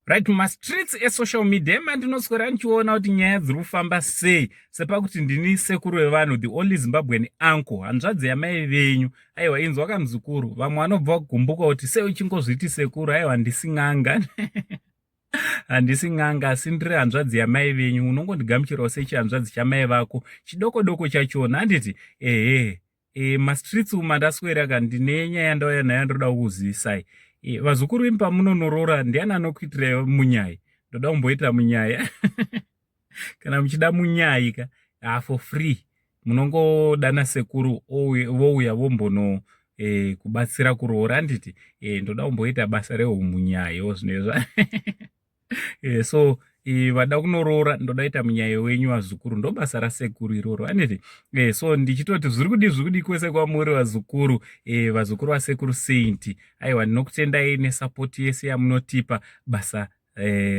Right, mumastreets esocial media emandinoswera ndichiona kuti nyaya dziri kufamba sei, sepakuti ndini sekuru vevanhu, the only Zimbabwean uncle, hanzvadzi yamai venyu. Aiwa, inzwa kamuzukuru, vamwe vanobva kugumbuka kuti sei uchingozviti sekuru. Aiwa, handisi n'anga, handisi n'anga, asi ndiri hanzvadzi yamai venyu. Unongondigamuchirawo sechihanzvadzi chamai vako chidoko doko chachona, handiti? Ehe. Mastreets umu mandaswera ka, ndine nyaya yandauya nayo ndoda kukuzivisai. Vazukuru imi, pamunonorora, ndiani anokuitirai munyai? Ndoda kumboita munyai. Kana muchida munyai ka, ha, for free, munongodana sekuru, vouya vombono kubatsira kuroora, handiti? Ndoda kumboita basa rehumunyaiwo zvino so vada kunoroora, ndoda ita munyayo wenyu, vazukuru. Ndo basa rasekuru iroro, handiti? So ndichitoti zviri kudi, zviri kudi kwese kwamuri, vazukuru, vazukuru vasekuru Saint. Aiwa, ndinokutendai nesupport yese yamunotipa, basa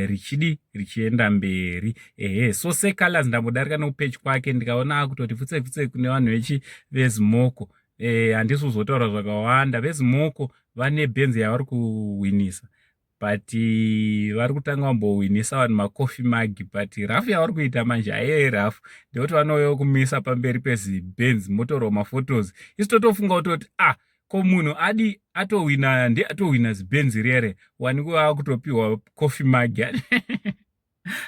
richidi richienda mberi. Ehe, so Secolors, ndambodarika nokupage kwake, ndikaona akutoti pfutse pfutse kune vanhu vechi vezimoko. Handisi kuzotaura zvakawanda. Vezimoko vane bhenzi yavari kuhwinisa, but vari kutanga vambohwinisa vanhu macoffee mug, but rafu yavari kuita manje haiye rafu, ndekuti vanouya kumisa pamberi pezibenz, motorwa maphotos. Isi totofunga kutoti, ah, ko munhu adi atohwina, ndi atohwina zibenzi rere, wanikwe akutopiwa coffee mug.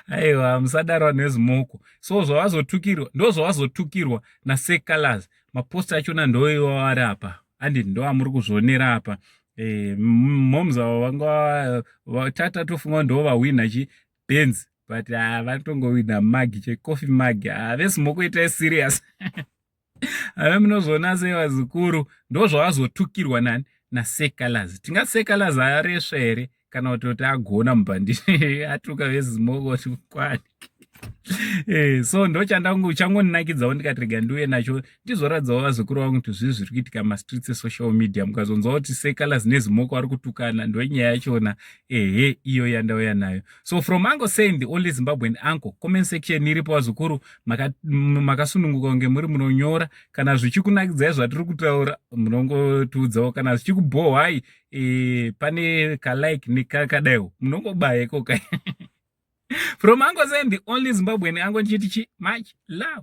Aiwa, musadaro, vanhu vezimoko. So zvavazotukirwa, ndo zvavazotukirwa naSecolors. Mapost achona ndoiwa ari apa, handiti? Ndo amuri kuzvionera apa. Moms avo vanga tata tofunga ndo vahwina chi Benz, but vatongowina mug, checoffee mug. Vezimoko, itai serious. Ave munozviona sei, vazukuru? Ndo zvavazotukirwa nani? NaSecolors. Tingati Secolors aresva here, kana kutoti agona mubhanditi atuka vezimoko kuti kwani? So ndo changonakidzawo, ndikati rega ndiuye nacho, ndizoratidzawo vazukuru vangu kuti zvii zviri kuitika mastreets esocial media. Mukazonzwa kuti Secolors nezimoko vari kutukana, ndo nyaya yachona, ehe, iyo yandauya nayo. So from Uncle Saint, the only Zimbabwean uncle, comment section iripo, vazukuru, makasununguka kunge muri munonyora. Kana zvichikunakidzai zvatiri kutaura, munongotiudzawo. Kana zvichikubhohwai, pane kalike nekakadaiwo, munongobaya ikoka. From Uncle Saint, the only Zimbabwean uncle, ndichiti chi much love.